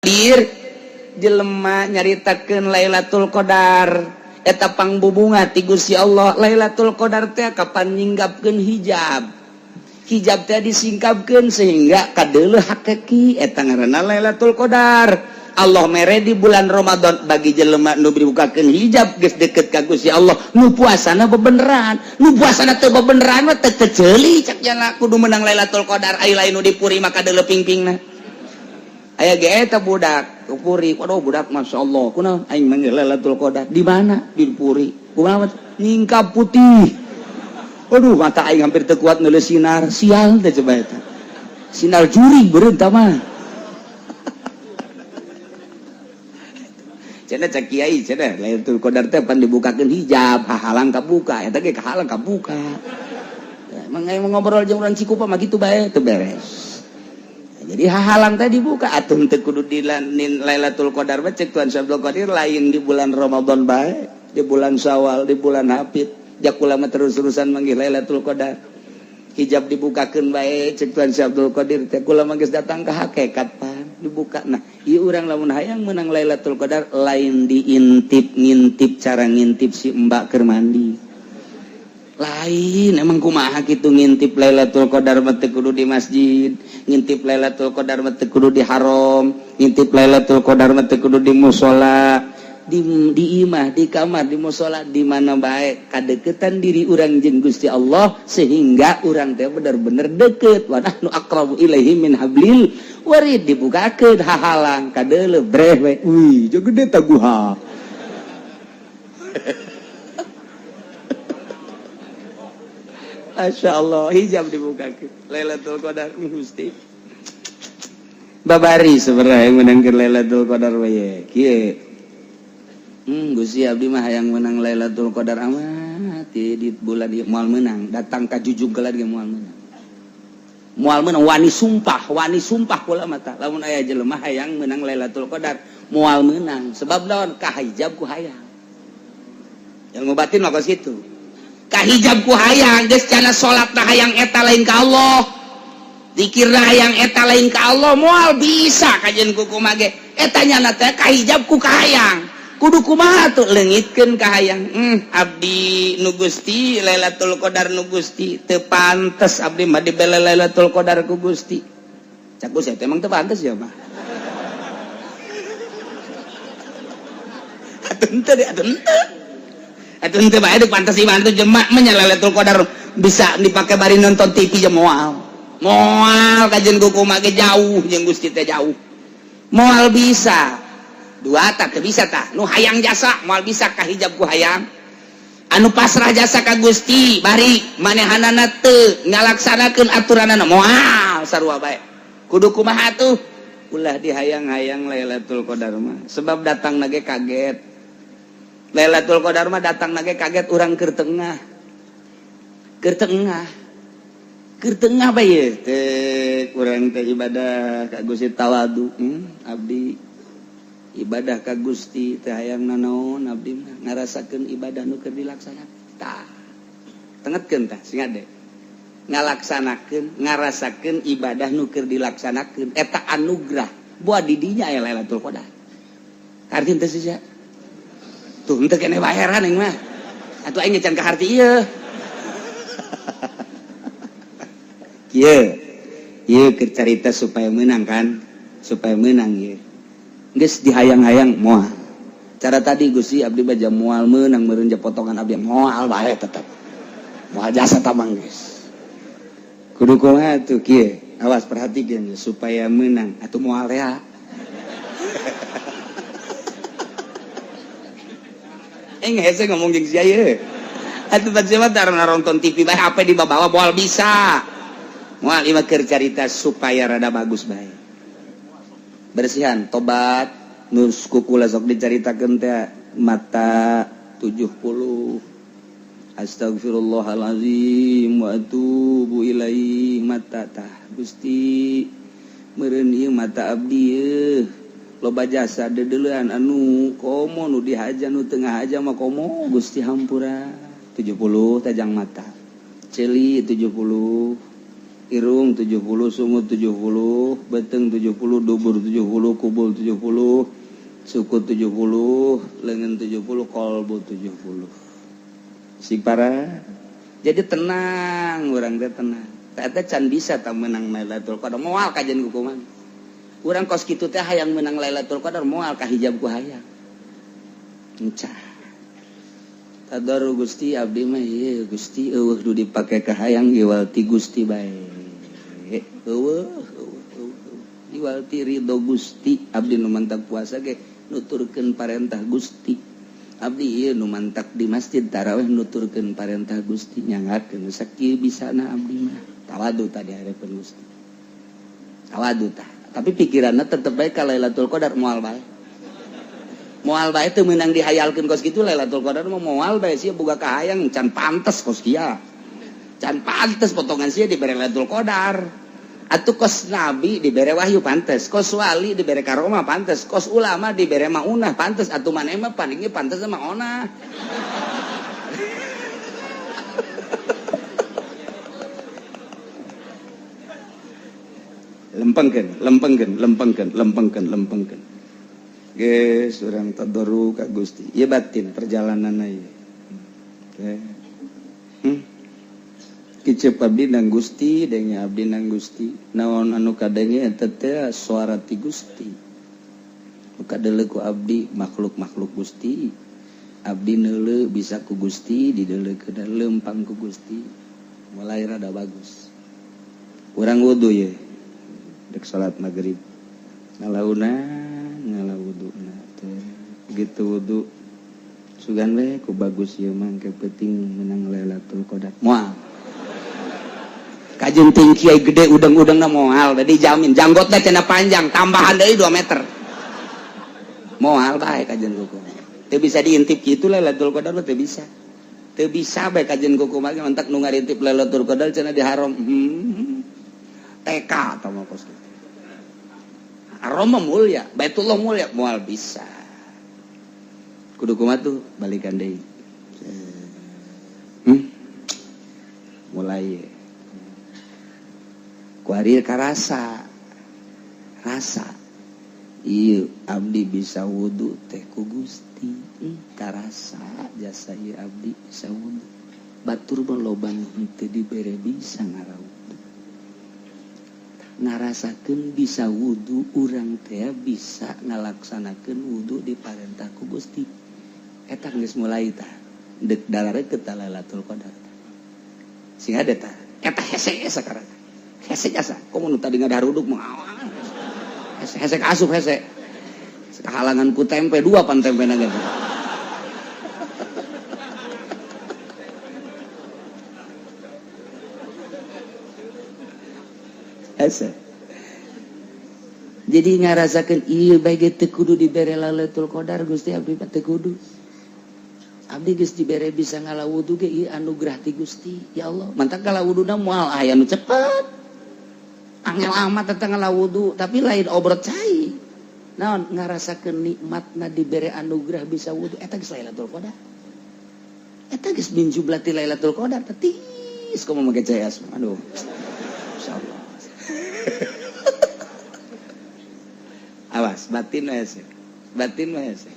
Qadir jelema nyaritakeun Lailatul Qadar eta pangbubunga ti Gusti Allah. Lailatul Qadar teh kapan nyinggapkeun hijab, hijab teh disingkapkeun sehingga kadeuleuh hakiki, eta ngaranna Lailatul Qadar. Allah mere di bulan Ramadan bagi jelema nu dibukakeun hijab, geus deket ka Gusti Allah, nu puasana bebeneran. Nu puasana teu bebeneran mah teu teceuli cak jana kudu menang Lailatul Qadar. Ai lain nu dipuri maka kadeuleuh pingpingna. Aya ge eta budak ke puri, waduh budak Masya Allah, kunaon aing manggil Lailatul Qadar di mana? Di puri. Kumaha? Nyingkap putih. Waduh, mata aing hampir teu kuat neuleus sinar, sial teh coba eta. Sinar jurig beureum tah mah. Cenah cak kiai cenah Lailatul Qadar teh pan dibukakeun hijab, hahalang kabuka, eta ge kahalang kabuka. Emang aing ngobrol jeung urang Cikupa mah kitu bae teu beres. Jadi hahalang tadi dibuka atuh teu kudu di Lailatul Qadar bae cek Tuhan Syabdul Qadir, lain di bulan Ramadan bae, di bulan Syawal, di bulan Hafid jak kula mah terus-terusan manggil Lailatul Qadar. Hijab dibukakeun bae cek Tuhan Syabdul Qadir teh, kula mah geus datang ke hakikat pan dibuka. Nah, ieu urang lamun hayang menang Lailatul Qadar lain diintip ngintip cara ngintip si mbak keur mandi. Lain emang kumaha kitu ngintip Lailatul Qadar mah teu kudu di masjid, ngintip Lailatul Qadar mah teu kudu di haram, ngintip Lailatul Qadar mah teu kudu di musala, di imah, di kamar, di musala, di mana bae kadeketan diri urang jeung Gusti Allah sehingga urang teh bener-bener deket. Wa nahnu aqrabu ilaihi min hablil warid. Dibukakeun hahalang kadeuleuh breh we, wih jeung gede taguha. Masya Allah, hijab dibukakeun Lailatul Qadar Gusti babari sebenarnya menangkeun Lailatul Qadar we kieu. Gusti abdi mah hayang menang Lailatul Qadar amat di bulan ieu moal menang, datang ka jujug gelar ge moal menang, moal menang, wani sumpah kula mata lamun aya jelema hayang menang Lailatul Qadar moal menang, sebab naon? Ka hijab ku hayang, ilmu batin mah kos kitu. Kahijab ku hayang geus cana salat na hayang eta lain ka Allah, zikir na hayang eta lain ka Allah, moal bisa kajian ku kumaha ge eta nyana teh kahijab ku kahayang. Kudu kumaha tuh leungitkeun kahayang? Abdi nu Gusti Lailatul Qadar nu Gusti teu pantes abdi mah dibele Lailatul Qadar ku Gusti. Cak Gusti emang teu pantes ya mah. Atuh henteu atuh henteu. Atuh henteu bae pantes iman tuh jemak menyala Lailatul Qadar bisa dipakai bari nonton TV je moal. Moal kajian ku kumaha ge jauh jeung Gusti teh jauh. Moal bisa. Dua tak teu bisa tah. Nu hayang jasa moal bisa kahijab ku hayang. Anu pasrah jasa ka Gusti bari manehanana teu ngalaksanakeun aturanana moal sarua bae. Kudu kumaha tuh? Ulah dihayang-hayang Lailatul Qadar mah sebab datang nage kaget. Lailatul Qadar mah datang nage kaget urang keur tengah. Keur tengah. Keur tengah bae teh urang teh ibadah ka Gusti tawadu. Abdi ibadah ka Gusti teh hayang nanaon abdi mah ngarasakeun ibadah nu keur dilaksanakeun. Tah. Tengetkeun tah sing ade. Ngalaksanakeun, ngarasakeun ibadah nu keur dilaksanakeun eta anugerah buat di dinya aya Lailatul Qadar. Karti teh sia. Tuh henteu keneh bayaran aing mah. Atuh aing can kaharti ieu. Kieu. Ieu keur carita supaya menang kan? Supaya menang ieu. Geus dihayang-hayang moal. Cara tadi Gusti abdi baja moal meunang meureun potongan abdi moal bae tetep. Moal jasa tamang geus. Kudu kumaha tuh kieu? Awas perhatikeun supaya menang atuh moal rea. Hese ngomong jeung sia ieu. Atuh bat sia mah nonton TV bae HP dibawa moal bisa. Moal ieu mah keur carita supaya rada bagus bae. Bersihan tobat nus kukula sok dicaritakeun teh mata 70 astagfirullahalazim wa atubu ilaihi mata tah Gusti meureun ieu mata abdi ieu loba jasa dedeulean anu komo nu dihaja nu tengah aja mah komo Gusti hampura 70 tajang mata ceuli 70 Irung 70, sungut 70, beteng 70, dubur 70, kubul 70, suku 70, lengan 70, kolbu 70. Si para jadi tenang, urang teh tenang. Eta can bisa tah menang Lailatul Qadar, moal kajian hukuman. Urang kos kitu teh hayang menang Lailatul Qadar, moal kahijab ku hayang. Encah. Tadaru Gusti abdi mah ieu Gusti eueuh nu dipake ka hayang iwal ti Gusti bae. Eueuh eueuh iwal ti ridho Gusti abdi nu mantak puasa ge nuturkeun parentah Gusti. Abdi ieu nu mantak di masjid tarawih nuturkeun parentah Gusti nyangakeun sakieu bisana abdi mah. Tawadu tadi hareupeun Gusti. Tawadu tah. Tapi pikiranna tetep bae ka Lailatul Qadar moal bae. Moal bae teu meunang dihayalkeun kos kitu Lailatul Qadar mah moal bae sia boga kahayang can pantes kos kieu. Can pantes potongan sia dibere Lailatul Qadar. Atuh kos nabi dibere wahyu pantes, kos wali dibere karomah pantes, kos ulama dibere maunah pantes, atuh maneh mah palingnya pantes sama onah. Lempengkeun, lempengkeun, lempengkeun, lempengkeun, lempengkeun. Geus urang tadarru ka Gusti. Ieu batin perjalananna ieu. Kicep abdi nang Gusti, denge abdi nang Gusti. Naon anu kadenge eta teh suara ti Gusti. Nu kadeuleu ku abdi makhluk-makhluk Gusti. Abdi neuleu bisa ku Gusti, dideuleukeun leumpang ku Gusti. Mulai rada bagus. Urang wudu ye. Dek salat maghrib. Ngalauna, ngalawuduna teh. Begitu wudu sugan we ku bagus ieu mah engke peuting menang Lailatul Qadar. Moal. Kajeun ting kiai gede udang-udangna moal, da dijamin janggotna cenah panjang, tambahan deui 2 meter. Moal bae kajeun kuku. Teu bisa diintip kitu Lailatul Qadar mah teu bisa. Teu bisa bae kajeun kuku mah mantak nu ngarintip Lailatul Qadar cenah di haram. TK atau mah kos kitu. Haram mulia, Baitullah mulia, moal bisa. Kudu kumaha tuh balikan deui. Mulai kuari karasa rasa ieu abdi bisa wudu teh ku Gusti. Karasa jasa ieu abdi bisa wudu. Batur mah loba nu henteu dibere bisa ngarawudu. Ngarasakeun bisa wudu urang teh bisa ngalaksanakeun wudu diparentah ku Gusti. Eta geus mulai tah deuk dalarekeut ta Lailatul Qadar. Sing ada tah eta hese sakarang. Hese jasa, komo nu tadi ngadaruduk mah hese hese asup hese. Kahalangan ku tempe dua pan tempe na gitu. Hese. Jadi ngarasakeun ieu bae ge teu kudu dibere Lailatul Qadar Gusti abdi mah teu kudu. Abdi geus dibere bisa ngalawudu ge ieu anugerah ti Gusti. Ya Allah, mantak ngalawuduna moal aya nu cepet. Angel amat tentang ngalawudu, tapi lain obrot cai. Naon ngarasakeun nikmatna dibere anugerah bisa wudu eta geus Lailatul Qadar. Eta geus min jublati Lailatul Qadar tetis komo make cai asma. Aduh. Insyaallah. Awas batin we hese. Batin we hese.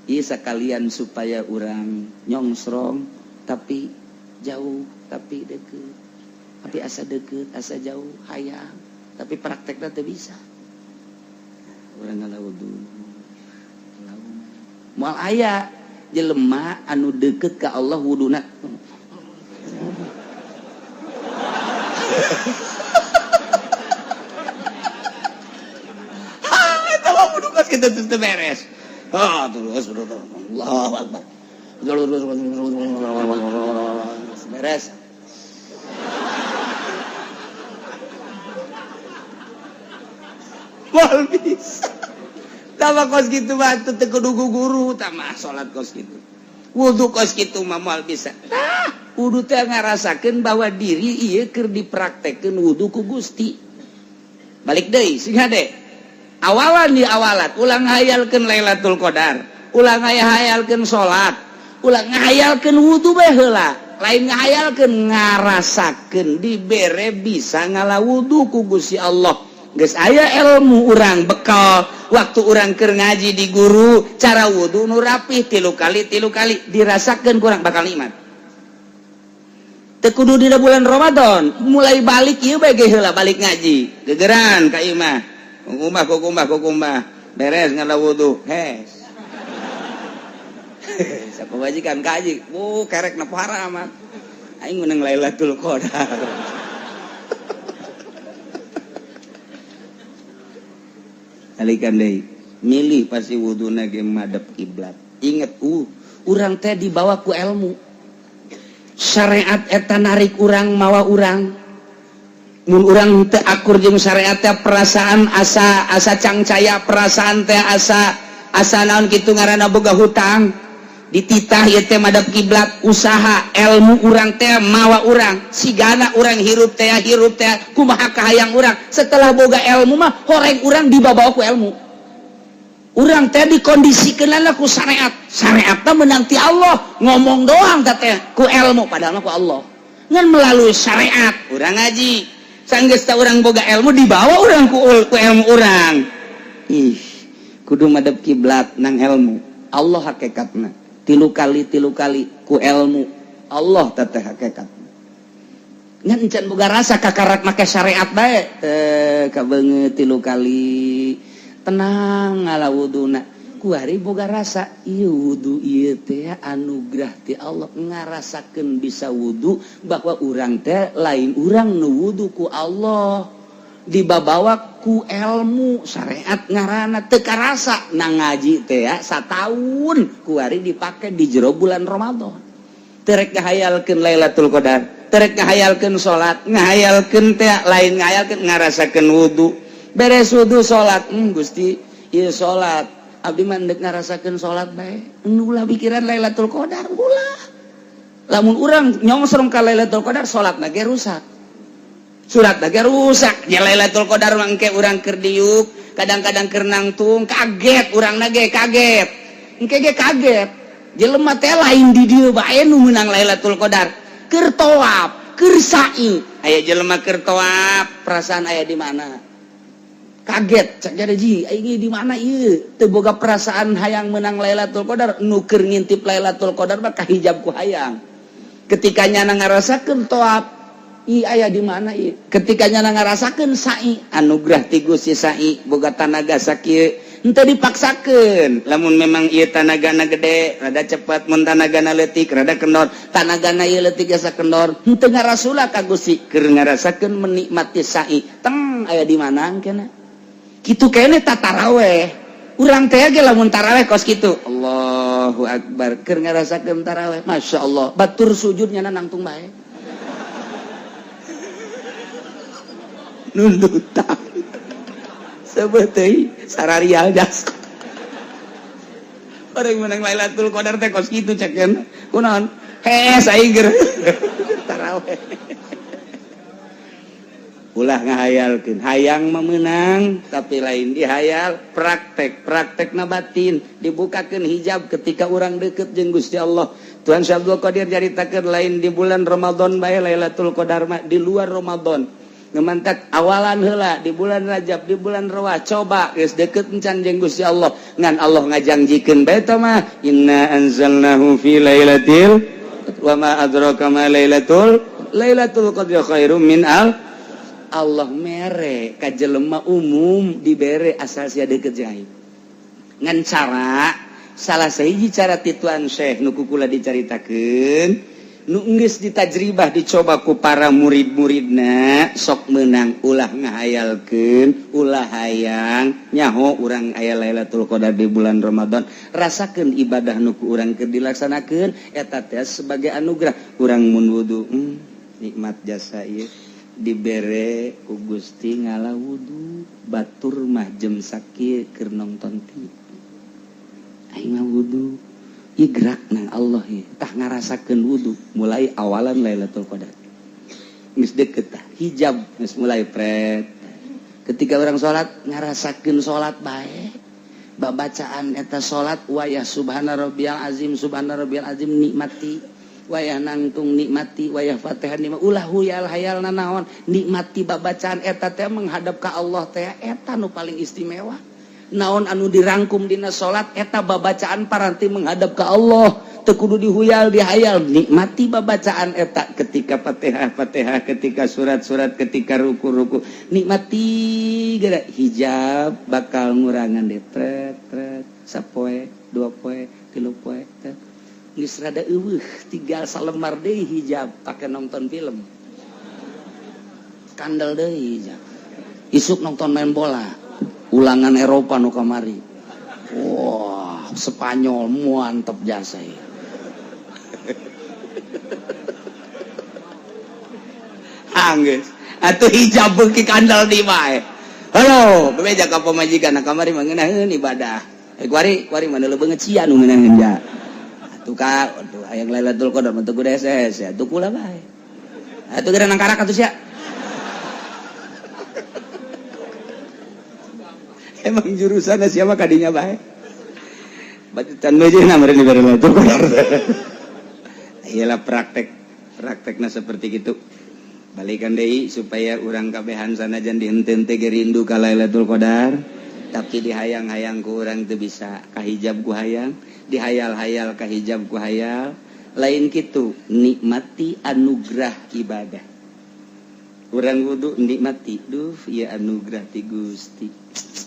Ieu sakalian supaya urang nyongsrong tapi jauh tapi deukeut. Tapi asa deukeut, asa jauh, hayang, tapi praktekna teu bisa. Urang ngalawudu. Moal aya jelema anu deukeut ka Allah wuduna. Ha, eta mah wudu kos kitu teu beres. Ah, terus Allahu Akbar. Beres. Moal bisa. Tama kos kitu mah teu kudu guru, tama salat kos kitu. Wudu kos kitu mah moal bisa. Tah, wudu teh ngarasakeun bahwa diri ieu keur dipraktekkeun wudu ku Gusti. Balik deui sing hade. Awalan di awalat ulah ngahayalkeun Lailatul Qadar, ulah ngahayalkeun salat, ulah ngahayalkeun wudu bae heula. Lain ngahayalkeun, ngarasakeun dibere bisa ngala wudu ku Gusti Allah. Geus aya ilmu urang, bekal waktu urang keur ngaji di guru cara wudu nu rapih tilu kali tilu kali, dirasakeun kurang bakal nikmat. Teu kudu dina bulan Ramadan, mulai balik ieu bae ge heula, balik ngaji gegeran ka imah, kukumbah kukumbah kukumbah, beres ngala wudu, hes sakebajikan kaji, bu kerek na pohara amat aing menang Lailatul Qadar. Balikan deui, milih pasti wuduna ge madep kiblat. Inget, urang teh dibawa ku ilmu syariat eta, narik urang, mawa urang. Mun urang teu akur jeung syariat teh, perasaan asa asa cangcaya, perasaan teh asa asa naon kitu ngaranna, boga hutang dititah ieu teh madep kiblat. Usaha ilmu urang teh mawa urang, sigana urang hirup teh, hirup teh kumaha kahayang urang. Setelah boga ilmu mah horeng urang dibawa ku ilmu urang teh, dikondisikeun ku syariat. Syariat teh menang ti Allah, ngomong doang teh ku ilmu, padahal mah ku Allah ngan melalui syariat. Urang ngaji sanggeus teh urang boga ilmu, dibawa urang ku ilmu urang, ih kudu madep kiblat nang ilmu Allah hakikatna, tilu kali tilu kali ku ilmu Allah teteh hakikat. Ngan encan boga rasa, kakarak make syariat bae teh kabeungeut tilu kali tenang ngala wuduna, kuari boga rasa ieu wudu ieu teh anugerah ti Allah. Ngarasakeun bisa wudu bahwa urang teh lain urang nu wudu, ku Allah dibabawa ku ilmu syariat ngaranna. Teu karasa na ngaji teh ya sataun, kuari dipake di jero bulan Ramadan. Terek ngahayalkeun Lailatul Qadar, terek ngahayalkeun salat, ngahayalkeun teh lain ngahayalkeun, ngarasakeun wudu. Beres wudu salat, Gusti ieu salat abdi mah ndek ngarasakeun salat bae, ulah pikiran Lailatul Qadar ulah. Lamun urang nyongsrong ka Lailatul Qadar, salatna ge rusak, surat ge rusak ya. Lailatul Qadar mangke urang keur diuk, kadang-kadang keur nangtung, kaget urang ge, kaget engke ge kaget. Jelema teh lain di dieu bae nu meunang Lailatul Qadar, keur tawaf, keur sa'i aya jelema keur tawaf perasaan aya di mana, kaget cak jadi ji aing di mana ieu, teu boga perasaan hayang menang Lailatul Qadar. Nu keur ngintip Lailatul Qadar mah kahijab ku hayang. Ketika nyana ngarasakeun tawaf, i aya di mana i, ketika nyana ngarasakeun sa'i, anugerah ti Gusti sa'i boga tanaga sakieu, henteu dipaksakeun. Lamun memang ieu tanagana gede rada cepat, mun tanagana leutik rada kendor, tanagana ieu leutik jasa kendor, henteu ngarasula ka Gusti. Keur ngarasakeun menikmati sa'i, teng aya di mana engkena kitu keneh. Taraweh urang teh ge lamun taraweh kos kitu, Allahu akbar, keur ngarasakeun taraweh, Masya Allah, batur sujud nyana nangtung bae, nundutan sebetulnya sararial jas orang menang Lailatul Qadar teh kos kitu cek kunaon hes aing ger taraweh. Ulah ngahayalkeun hayang memenang, tapi lain dihayal, praktek praktek na batin, dibukakeun hijab ketika orang deket jeung Gusti Allah. Tuhan Syekh Abdul Qadir caritakeun lain di bulan Ramadan bae Lailatul Qadar mah, di luar Ramadan. Ngemantak awalan heula di bulan Rajab, di bulan Rawah, coba geus deket encan jeung Gusti Allah. Ngan Allah ngajangjikeun bae teh mah, inna anzalnahu fi lailatul wa ma adraka ma lailatul lailatul qadri khairum min al. Allah mere ka jelema umum, dibere asal sia deket jeung aing. Ngan cara salah sahiji cara ti Tuan Syekh nu ku kula dicaritakeun, nu geus ditajribah, dicoba ku para murid-muridna, sok menang. Ulah ngahayalkeun, ulah hayang nyaho urang aya Lailatul Qadar di bulan Ramadan. Rasakeun ibadah nu ku urang keur dilaksanakeun eta teh sebagai anugerah. Urang mun wudu, nikmat jasa ieu dibere ku Gusti ngala wudu, batur mah jem sakieu keur nonton TV, aing mah wudu ieu gerak nang Allah ieu. Tah, ngarasakeun wudu mulai awalan Lailatul Qadar geus deket, tah hijab geus mulai pret. Ketika orang salat, ngarasakeun salat bae, babacaan eta salat wayah subhana rabbiyal azim, subhana rabbiyal azim, nikmati. Wayah nangtung nikmati, wayah Fatihah nikmati, ulah huyal hayal nanaon, nikmati babacaan eta teh menghadap ka Allah teh, eta nu paling istimewa. Naon anu dirangkum dina salat eta, babacaan paranti menghadap ka Allah, teu kudu dihuyal dihayal. Nikmati babacaan eta ketika Fatihah Fatihah, ketika surat-surat, ketika ruku-ruku, nikmati. Geura hijab bakal ngurangan deh, tret tret, sapoe, dua poe, tilu poe tret. Geus rada euweuh, tinggal salembar deui hijab, pake nonton film kandel deui hijab. Isuk nonton main bola ulangan Eropa nu kamari, wah, Spanyol mantep jasa ya. Anggeus atuh hijab beuki kandel di bae. Halo, bebeja ka pamajikan, kamari mah ngeunaheun ibadah. Eh, kuari kuari mana leubeung sia nu ngeunaheun ja. Atuh ka atuh hayang Lailatul Qadar mah teu kudu hese atuh, kula bae. Atuh geura nangkarak atuh sia. Emang jurusanna siapa kadinya bae. Batu can meujeuhna meureun dibere Lailatul Qadar. Iyalah, praktek praktekna seperti gitu. Balikan deui supaya urang kabehan sanajan dihenteu ge rindu ka Lailatul Qadar, tapi dihayang-hayang ku urang teu bisa kahijab ku hayang, dihayal-hayal kahijab ku hayal. Lain kitu, nikmati anugerah ibadah. Urang wudu nikmati, duh ieu anugerah ti Gusti,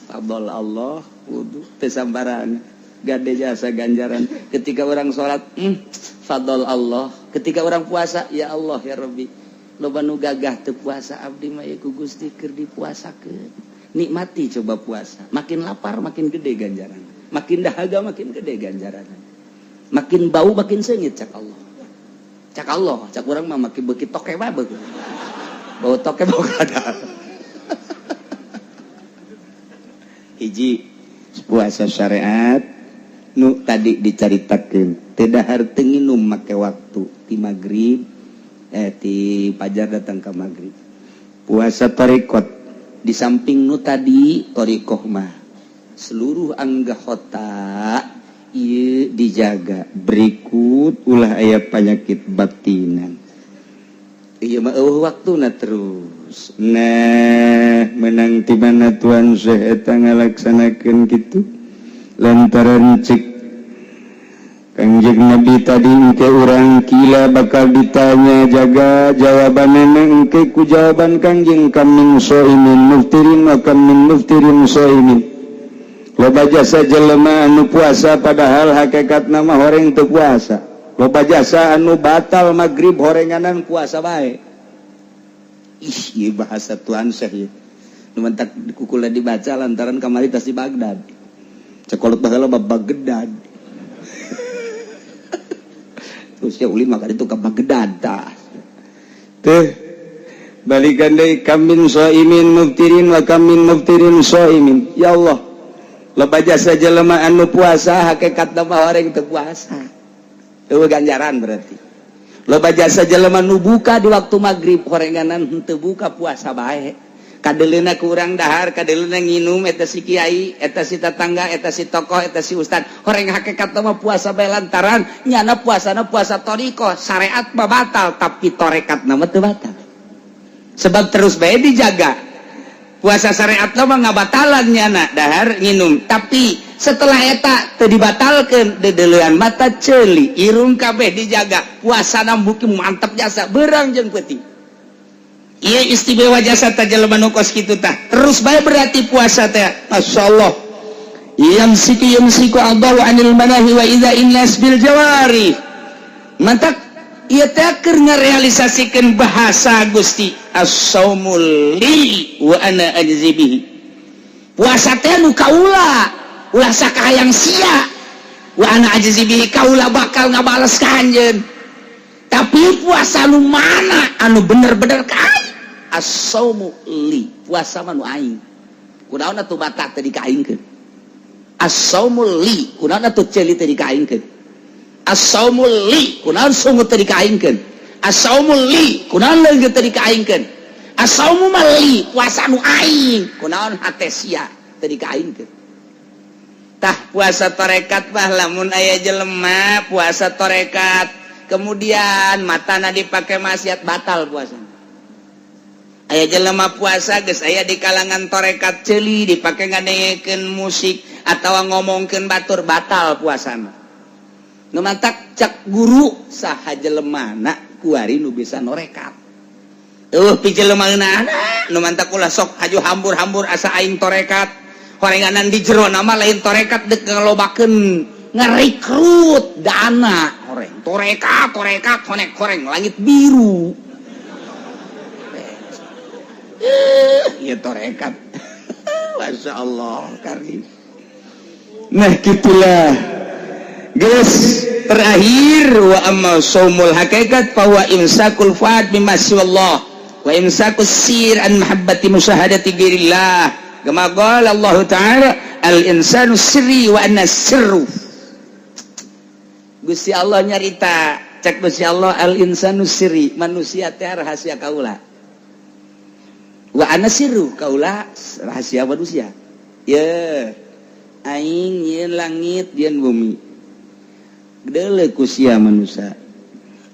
fadl Allah. Wudu teu sambarangan, gade jasa ganjaran. Ketika orang salat, fadl Allah. Ketika orang puasa, ya Allah ya Rabbi, loba nu gagah teu puasa, abdi mah ku Gusti keur dipuasakeun. Nikmati coba puasa, makin lapar makin gede ganjaran, makin dahaga makin gede ganjaran, makin bau makin seungit cak Allah. Cak Allah, cak urang mah makin beuki toke bae, beuki bau toke, bau kadal. Hiji puasa syariat nu tadi dicaritakeun, teu dahar teu nginum make waktu ti magrib, ti pajar datang ke maghrib. Puasa thoriqot di samping nu tadi, thoriqoh mah seluruh anggota ieu dijaga, berikut ulah aya penyakit batinan. Ieu mah euweuh waktuna terus. Nah, menang ti mana Tuan Syekh eta ngalaksanakeun kitu? Lantaran cek Kangjeng Nabi tadi, engke urang kila bakal ditanya, jaga jawabanna engke ku jawaban Kangjeng, kam min shaimin muftirin wa kam min muftirin shaimin. Loba jasa jelema anu puasa padahal hakikatna mah horeng teu puasa. Loba jasa anu batal magrib, horenganan puasa bae. Ih, ieu bahasa Tuan Syekh ieu. Nu mentak kukula dibaca lantaran kamari tas di Baghdad. Cekolot baheula bab Baghdad. Terus ya ulin maka itu ke Baghdad tah. Teh balikan deui, kam min shaimin muftirin wa kam min muftirin shaimin. Ya Allah, loba jasa jelema anu puasa hakikatna mah horeng teu puasa. Eueuh ganjaran berarti. Loba jasa jelema nu buka di waktu magrib, horenganan henteu buka, puasa bae. Kadeleuna ku urang dahar, kadeleuna nginum eta si kiai, eta si tetangga, eta si tokoh, eta si ustad. Horeng hakikatna mah puasa bae lantaran nyana puasana puasa thoriqoh, syariat mah batal tapi torekatna mah teu batal. Sebab terus bae dijaga. Puasa syariat mah ngabatalan nyana dahar nginum, tapi setelah eta teu dibatalkeun, dedeulean mata, ceuli, irung kabeh dijaga, puasana buki mantap jasa beurang jeung peuting. Ieu istimewa jasa tah jelema nu kos kitu tah. Terus bae berarti puasa teh. Masyaallah. Yamsiku yamsiku Allahu anil manahi wa idza innas bil jawari. Mantak ieu teh keur ngarealisasikeun bahasa Gusti, as-saumul li wa ana ajzi bihi. Puasa teh nu kaula, ulah sakahayang sia. Wa ana ajzi bihi, kaula bakal ngabales ka anjeun. Tapi puasa nu mana anu bener-bener ka aing? As-saumu li, puasa mah nu aing. Kunaon atuh mata teh dikaingkeun? As-saumu li, kunaon atuh ceuli teh dikaingkeun? As-saumu li, kunaon sungut teh dikaingkeun? As-saumu li, kunaon leungeut teh dikaingkeun? As-saumu mah li, puasa nu aing, kunaon hate sia teh dikaingkeun? Tah, puasa torekat mah lamun aya jelema puasa torekat Kemudian matana dipakai maksiat, batal puasa. Aya jelema puasa geus aya di kalangan torekat, ceuli dipakai ngadengekeun musik atau ngomongkeun batur, batal puasana. Nu matak cak guru, saha jelemana kuari nu bisa norekat? Euweuh pijelema nu mantak ulah sok haju hambur-hambur asa aing torekat. Horenganan di jero nama lain torekat, dek ngalobakeun ngarekrut dana. Horeng torekat, torekat honek horeng langit biru. Ya torekat, Masya Allah karim. Nah, gitulah guys. Terakhir, wa amma shaumul hakikat fa huwa imsakul fuad mimma siwallah wa imsakus sir an mahabbati musyahadati ghairillah, kama qala Allah Ta'ala, al insanu sirri wa anna sirru. Gusti Allah nyarita, cek Gusti Allah, al insanu sirri, manusia teh rahasia kaula, wa ana sirru, kaula rahasia manusia. Ya aing nyieun langit, nyieun bumi, deuleu ku sia manusia.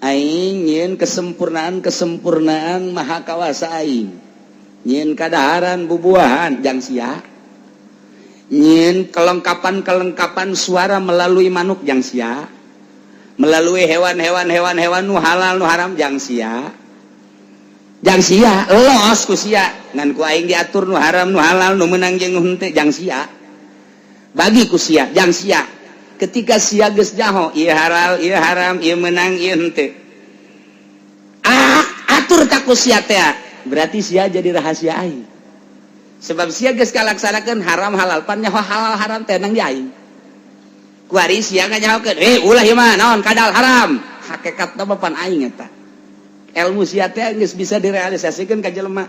Aing nyieun kesempurnaan kesempurnaan maha kawasa, aing nyieun kadaharan bubuahan jang sia, nyieun kelengkapan-kelengkapan suara melalui manuk jang sia, melalui hewan-hewan, hewan-hewan nu halal nu haram jang sia, jang sia. Los ku sia, ngan ku aing diatur nu haram, nu halal, nu meunang jeung nu henteu jang sia, bagi ku sia, jang sia. Ketika sia geus nyaho ieu halal, ieu haram, ieu meunang, ieu henteu, ah, atur tak ku sia teh, berarti sia jadi rahasia aing, sebab sia geus kalaksanakeun haram halal. Pan nyaho halal haram teh nang di aing. Kuari sia nganyahokeun, eh, ulah ieu mah naon, kadal haram, hakikatna mah pan aing eta. Ilmu sia teh geus bisa direalisasikeun ka jelema.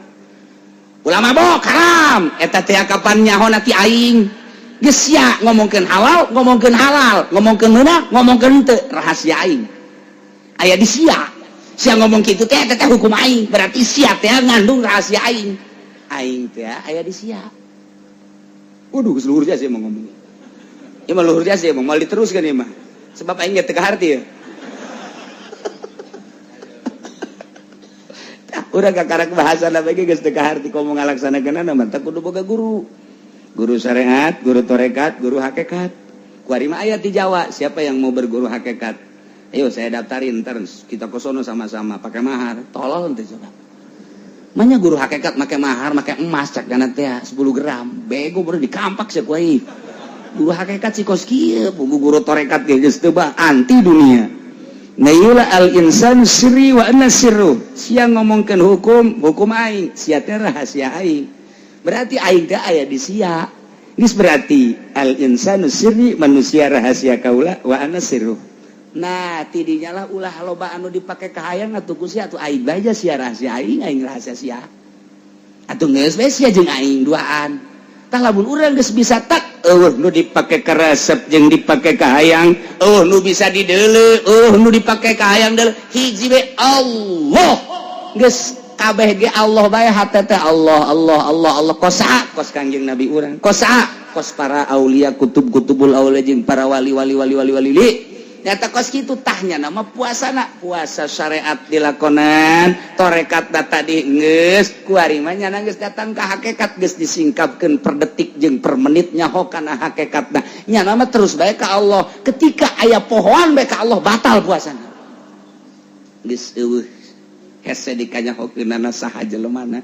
Ulah mabok haram, eta teh kapan nyaho ti aing. Geus sia ngomongkeun halal, ngomongkeun halal, ngomongkeun meunang, ngomongkeun teu, rahasia aing aya di sia. Sia ngomong kitu teh, eta teh hukum aing, berarti sia teh ngandung rahasia aing, aing teh aya di sia. Waduh, luhur jasa mau ngomong. Ya mah luhur jasa mau mal diteruskan ya mah, sebab aing ge teu kaharti ya. Udah kakarak bahasa lagi geus teu kaharti. Komo ngalaksanakeunana mah kudu boga guru, guru syariat, guru torekat, guru hakikat. Kuari mah aya di Jawa, siapa yang mau berguru hakikat? Ayo saya daftarin, ntar kita ke sono sama-sama pakai mahar. Tolol ente coba. Manya guru hakikat make mahar, make emas cak dana teh 10 gram. Bego, baru dikampak sih kuai. Guru hakikat si kos kieu, guru torekat ge geus teu anti dunia. Nah, ieu al insan sirri wa anna sirru. Sia ngomongkeun hukum, hukum aing, sia teh rahasia aing. Berarti aing teh aya di sia. Geus berarti al insanu sirri, manusia rahasia kaula, wa ana sirru. Nah, tidinya lah ulah loba anu dipake kahayang atuh ku sia, atuh aing bae sia rahasia aing, aing rahasia sia. Atuh geus bae sia jeung aing duaan. Tah, lamun urang geus bisa tak euweuh nu dipake karesep jeung dipake kahayang, euweuh nu bisa dideuleu, euweuh nu dipake kahayang deuleu, hiji we, Allah. Geus kabeh ge Allah bae, hate teh Allah, Allah, Allah, Allah. Kos saha? Kos Kangjeng Nabi urang. Kos saha? Kos para aulia, kutub kutubul aulia jeung para wali wali wali wali wali li. Nyata kos kitu tahnya nama puasana, puasa syariat dilakonan, torekat data di geus kuari mah nyana geus datang ka hakikat, geus disingkapkeun per detik jeung per menit nyaho kana hakikatna. Nyana mah terus bae ka Allah. Ketika aya pohoan bae ka Allah, batal puasana. Geus euweuh hese dikanyahokeunana saha jelemana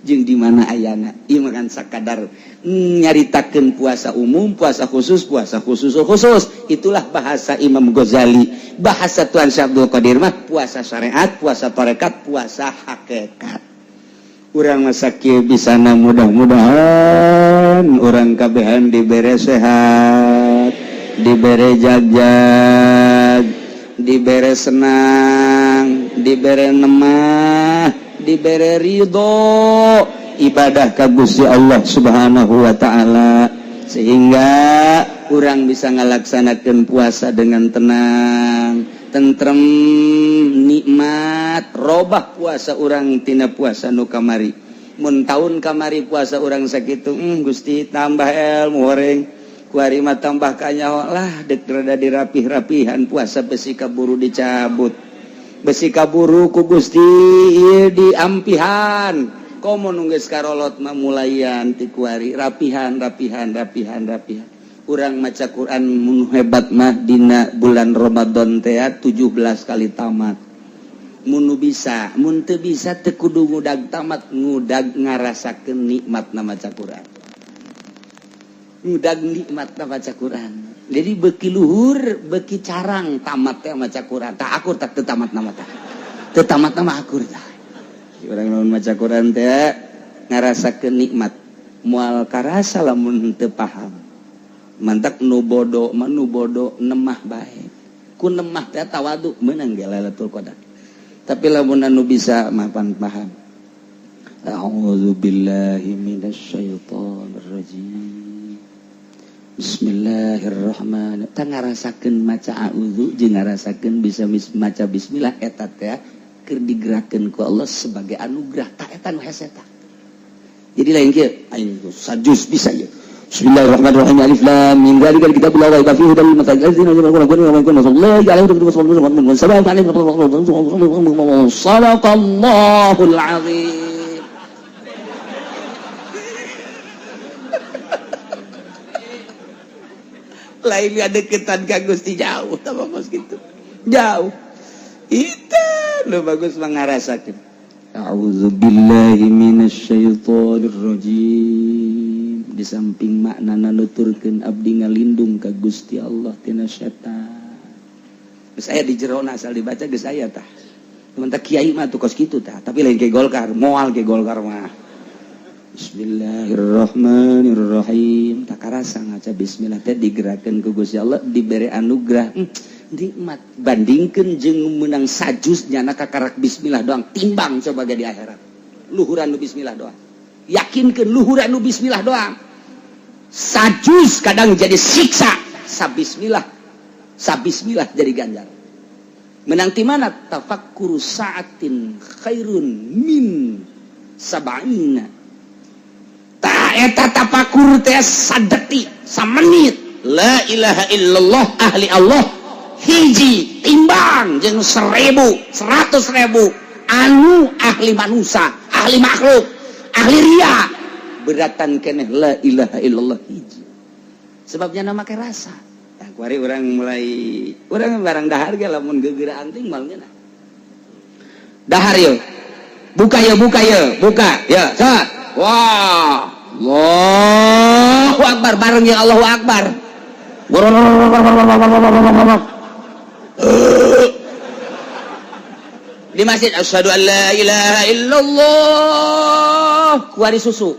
jeung di mana ayana. Ieu mah kan sakadar nyaritakeun puasa umum, puasa khusus, puasa khusus khusus. Itulah bahasa Imam Ghazali. Bahasa Tuan Syekh Abdul Qadir mah puasa syariat, puasa tarekat, puasa hakikat. Urang masa kieu bisana, mudah-mudahan urang kabehan dibere sehat, dibere jagjag, dibere senang, dibere nemah, dibere ridho ibadah ka Gusti Allah Subhanahu wa Ta'ala, sehingga urang bisa ngalaksanakan puasa dengan tenang, tentrem, nikmat. Robah puasa urang tina puasa nu kamari. Mun tahun kamari puasa urang sakitu, Gusti tambah ilmu horeng. Kuari mah tambah kanyaho lah, dek rada dirapih-rapihan puasa, besi kaburu dicabut, besi kaburu ku Gusti ieu diampihan. Komo nu geus karolot mah mulayan ti kuari rapihan, rapihan, rapihan, rapihan. Urang maca Quran mun hebat mah dina bulan Ramadan teh 17 kali tamat mun nu bisa. Mun teu bisa, teu kudu ngudag tamat, ngudag ngarasakeun nikmatna maca Quran, ngudag nikmatna maca Quran. Jadi beki luhur beki carang tamat teh maca Quran. Tak akur tak teu tamat nama, tah teu tamat nama akur tah. Urang lamun maca Quran teh ngarasakeun nikmat, moal karasa lamun teu paham. Mantak nu bodo mah, nu bodo nemah bae, ku nemah teh tawadu meunang ge Lailatul Qadar. Tapi lamun anu bisa mapan paham, A'udzu billahi minasyaitonir rajim, bismillahirrahmanirrahim, tah ngarasakeun maca a'udzu jeung ngarasakeun bisa maca bismillah, eta teh keur digerakkeun ku Allah sebagai anugerah. Tah, eta nu hese tah. Jadi lain kieu, aing sajuz bisa ieu. Bismillahirrahmanirrahim. Alif lam mim, dzalikal kitabu la raiba fihi hudal lil muttaqin alladzina yu'minuna bihi. Sadaqallahul azim. Lain deketan ka Gusti, jauh tambah kos gitu. Jauh. Itu lu bagus mengarasakeun. A'udzu billahi minasyaitonir rajim. Di samping makna nuturkeun abdi ngalindung ka Gusti Allah tina setan. Geus aya di jerona, asal dibaca geus aya tah. Teman kiai mah tuh kos kitu tah, tapi lain ke Golkar, moal ke Golkar mah. Bismillahirrahmanirrahim. Tak karasa ngaca bismillah teh digerakkeun ku Gusti Allah, dibere anugerah. Nikmat bandingkeun jeung menang sajuz nyana kakarak bismillah doang, timbang coba ge di akhirat. Luhuran nu bismillah doang. Yakinkeun luhuran nu bismillah doang. Sajuz kadang jadi siksa, sabismillah, sabismillah jadi ganjar. Menang ti mana? Tafakkuru sa'atin khairun min sab'ina. Ta eta tafakur teh sadetik, samenit. La ilaha illallah ahli Allah hiji timbang jeung 1000, 100.000 anu ahli manusia, ahli makhluk, ahli ria, beratan keneh la ilaha illallah hiji. Sebabnya nama make rasa. Tah, kuari urang mulai urang barang dahar ge lamun geugeuran anting mal ngeunah. Dahar yo. Buka yo, buka yo, buka. Ya, sa. Wah, Allahu Akbar bareng ya, Allahu Akbar. Di masjid asyhadu an la ilaha illallah, kuari susu.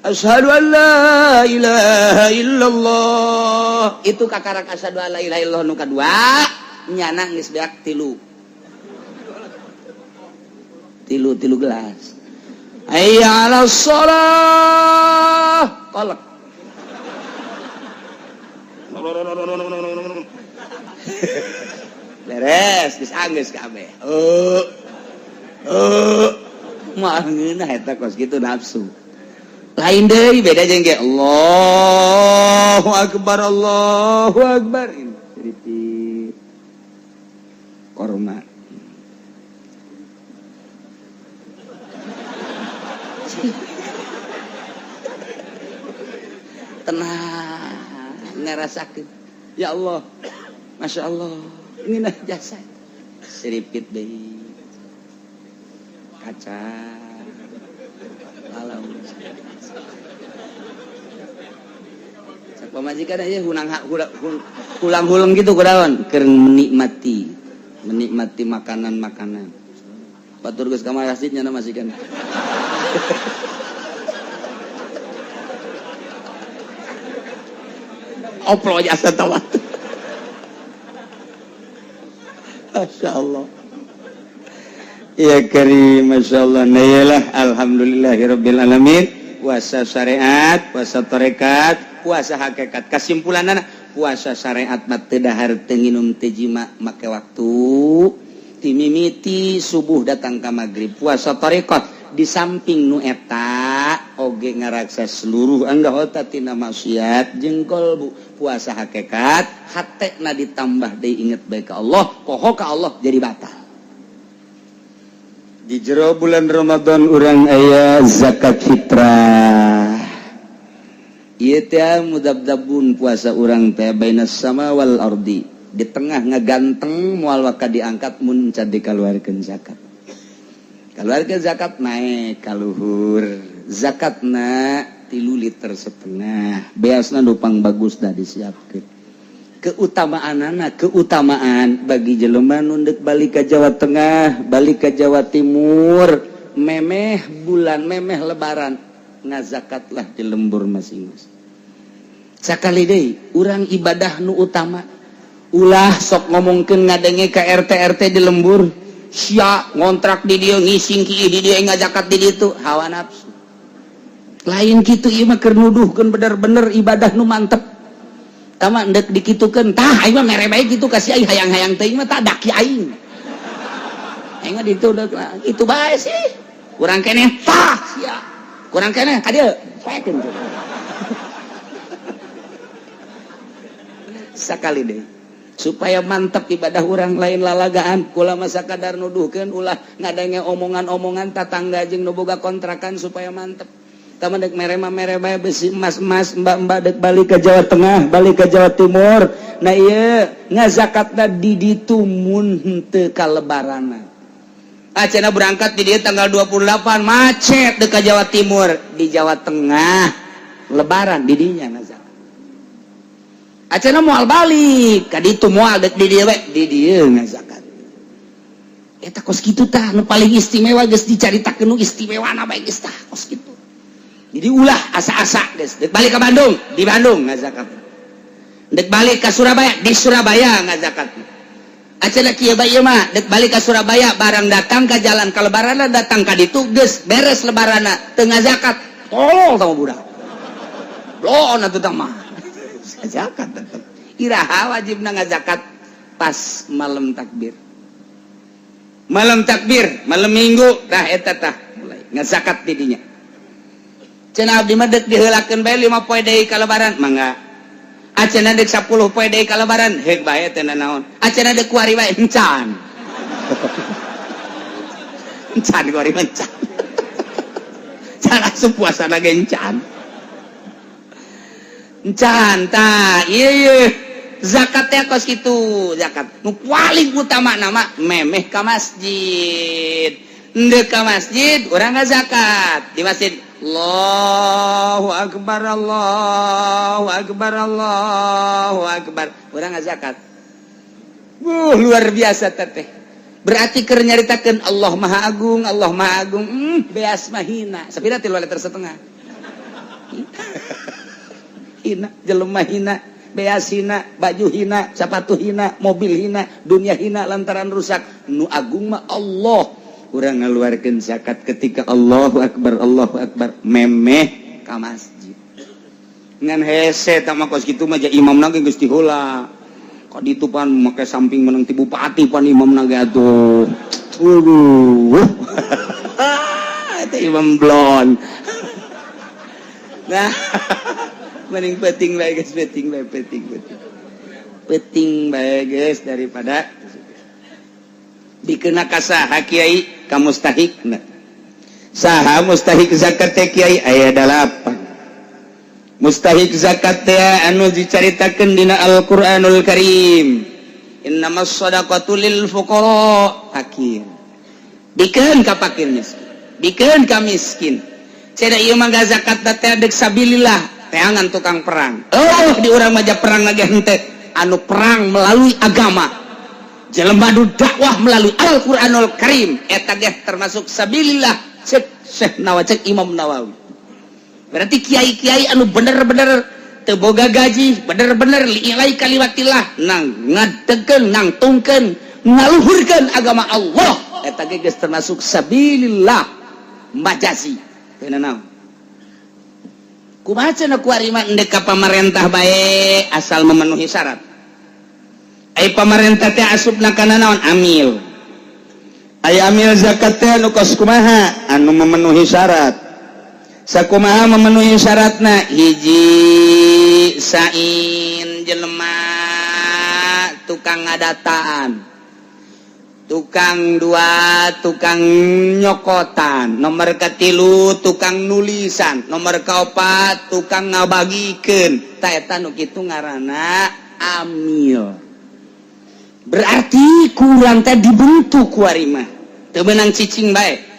Asyhadu an la ilaha illallah. Itu kakarak asyhadu an la ilaha illallah nu kadua, nyana geus beak tilu. Tilu tilu gelas. Hayya 'alas shalah. Kolek. Beres, geus anggeus kabeh. Mah ngeunah eta kos kitu nafsu. Lain deui, beda jeung ge Allahu akbar, Allahu akbar. Seripit korma. Tenang ngerasakeun. Ya Allah, Masya Allah, ini nah jasa. Seripit deui. Kaca. Alam. Cak pamajikan aja hunang hulang-huleng gitu kudaon keur menikmati, menikmati makanan-makanan. Batur geus ka masjid nyana masikan. Oplo jasa tawat. Masya Allah. Ya karim, Masya Allah. Nah, iyalah, alhamdulillahirabbil alamin. Puasa syariat, puasa tarekat, puasa hakikat. Kesimpulanana puasa syariat mah teu dahar, teu nginum, teu jima make waktu timimiti subuh datang ka maghrib. Puasa tarekat di samping nu eta Oge ngaraksa seluruh anggota tina maksiat jeung kolbu. Puasa hakikat, hatena ditambah deui inget bae ka Allah, poho ka Allah jadi batal. Di jero bulan Ramadan urang aya zakat fitrah. Ieu teh mudabdabun, puasa urang teh bainas sama wal ardi, di tengah ngaganteng, moal waka diangkat mun can dikaluarkeun zakat. Keluarga zakat naik kaluhur, zakatna 3,5 liter. Beasna nu pang bagus dah disiapkan. Keutamaan anak, keutamaan bagi jelema nu ndek balik ke Jawa Tengah, balik ke Jawa Timur, memeh bulan, memeh Lebaran, ngazakatlah di lembur masing-masing. Sakali deui, urang ibadah nu utama, ulah sok ngomongkeun ngadenge ke RT RT di lembur, sia ngontrak di dia, ngising ki di dia, ngazakat di ditu, hawa nafsu. Lain kitu, ieu mah keur nuduhkeun bener-bener ibadah nu mantep. Tama ndek dikitukeun tah, aing mah mere bae kitu kasih aing, hayang-hayang teuing mah tah daki aing. Aing mah ditu itu bae sih. Kurang keneh tah sia. Kurang keneh ka dieu, poekeun. Sakali deui, supaya mantap ibadah orang, lain lalagaan. Kula masa kadar nuduhkeun, ulah ngadenge omongan-omongan tatangga jeung nu boga kontrakan, supaya mantep. Tama dek mere mah mere bae. Besi emas-emas, mbak-mbak dek balik ke Jawa Tengah, balik ke Jawa Timur, nah iya ngazakatna di ditu mun henteu kalebarana. Ah, cenah berangkat di dieu tanggal 28, macet dek ke Jawa Timur, di Jawa Tengah Lebaran di dinya ngazakat. Acana moal balik ka ditu, moal, dek di dieu we, di dieu ngazakat. Eta kos kitu tah nu paling istimewa. Geus dicaritakeun nu istimewana bae geus tah kos kitu. Jadi ulah asa-asa, geus dek balik ke Bandung, di Bandung ngazakat. Dek balik ke Surabaya, di Surabaya ngazakat. Acana kieu bae ieu mah, dek balik ke Surabaya, barang datang ke jalan ka Lebaranna, datang ka ditu geus beres Lebaranna, teu ngazakat, tolol sama budak. Bloon atuh tah mah. Zakat tetep. Iraha wajibna ngazakat? Pas malam takbir. Malam takbir, malam Minggu tah, eta tah mulai ngazakat di dinya. Cenah abdi mah dek diheulakeun bae 5 poe deui ka Lebaran, mangga. Acenah dek 10 poe deui ka Lebaran, heuk bae teh naon. Acenah dek kuari bae, encan. Encan kuari mah encan. Can asup puasa ge encan. Encan tah, ieu ieu zakat teh kos kitu, zakat. Nu paling utama nama memeh ka masjid. Ndek ka masjid, urang zakat di masjid. Allahu akbar, Allahu akbar, Allahu akbar. Urang zakat. Luar biasa teteh. Berarti keur nyaritakeun Allah Maha Agung, Allah Maha Agung. Beas mah hina. Sapira 3,5 liter. Hina, jelema hina, beas hina, baju hina, sepatu hina, mobil hina, dunia hina lantaran rusak. Nu agung mah Allah. Urang ngaluarkeun zakat ketika Allahu akbar, Allahu akbar, memeh ka masjid. Ngan hese tah mah kos kitu mah, ja imamna ge geus diheula. Kok ditu pan make samping menang ti bupati pan imamna ge atuh. Waduh. Eta imam blon. Nah, mending penting bae geus, penting bae, penting penting. Penting bae geus daripada dikena. Ka saha, Kiai, ka mustahikna? Saha mustahik zakat teh, Kiai? Aya dalapan mustahik zakat teh anu dicaritakeun dina Al-Qur'anul Karim. Innamas shadaqatu lil fuqara, fakir. Dikeun ka fakir miskin, dikeun ka miskin. Cenah ieu mah zakat teh dek sabilillah, teangan tukang perang. Oh, di urang mah perang lagi henteu, anu perang melalui agama, jelema nu dakwah melalui Al-Qur'anul Karim, eta ge termasuk sabilillah, cek Syekh Nawawi, cek Imam Nawawi. Berarti kiai-kiai anu bener-bener teu boga gaji, bener-bener li'ilai kalimatillah, nang ngadegkeun, nangtungkeun, ngaluhurkeun agama Allah, eta ge geus termasuk sabilillah majazi. Teu naon, kumaha cenah kuari mah, endek ka pamarentah bae asal memenuhi syarat. Ai pamarentah teh asupna kana naon? Amil. Ai amil zakat teh anu kos kumaha? Anu memenuhi syarat. Sakumaha memenuhi syaratna? Hiji sain jelema tukang ngadataan, tukang dua tukang nyokotan, nomor katilu tukang nulisan, nomor kaopat tukang ngabagikeun. Ta eta nu kitu ngaranna amil. Berarti kurang teh dibentuk kuari mah teu meunang cicing bae.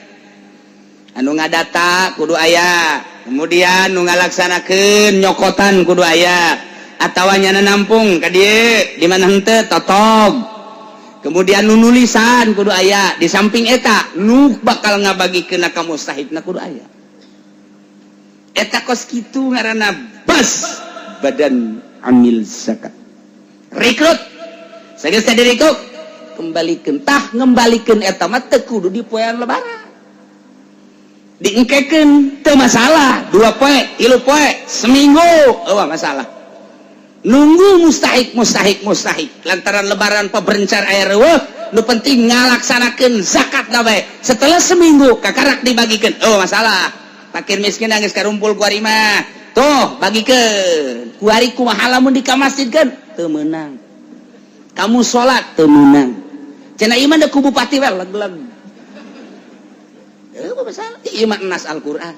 Anu ngadata kudu aya, kemudian nu ngalaksanakeun nyokotan kudu aya, atawa nyana nampung ka dieu di mana henteu totog. Kemudian nu nulisan kudu aya, di samping eta nu bakal ngabagikeun ka mustahikna kudu aya. Eta kos kitu ngaranna bas badan amil zakat. Rekrut sageus teh direkrut, kembalikeun. Tah ngembalikeun eta mah teu kudu di poean lebaran. Diengkekeun teu masalah, 2 poe, 3 poe, seminggu eueuh masalah. Nunggu mustahik mustahik mustahik lantaran lebaran peberencar air eueuh, nu penting ngalaksanakeun zakat na bae. Setelah seminggu kakarak dibagikeun, eueuh masalah. Fakir miskin geus karumpul kuari mah. Tuh bagikeun. Kuari kumaha lamun dikamasjidkeun? Teu meunang. Kamu salat teu meunang. Cenah ieu mah da ku bupati we leg-leg. Masalah ieu mah nas Al-Qur'an.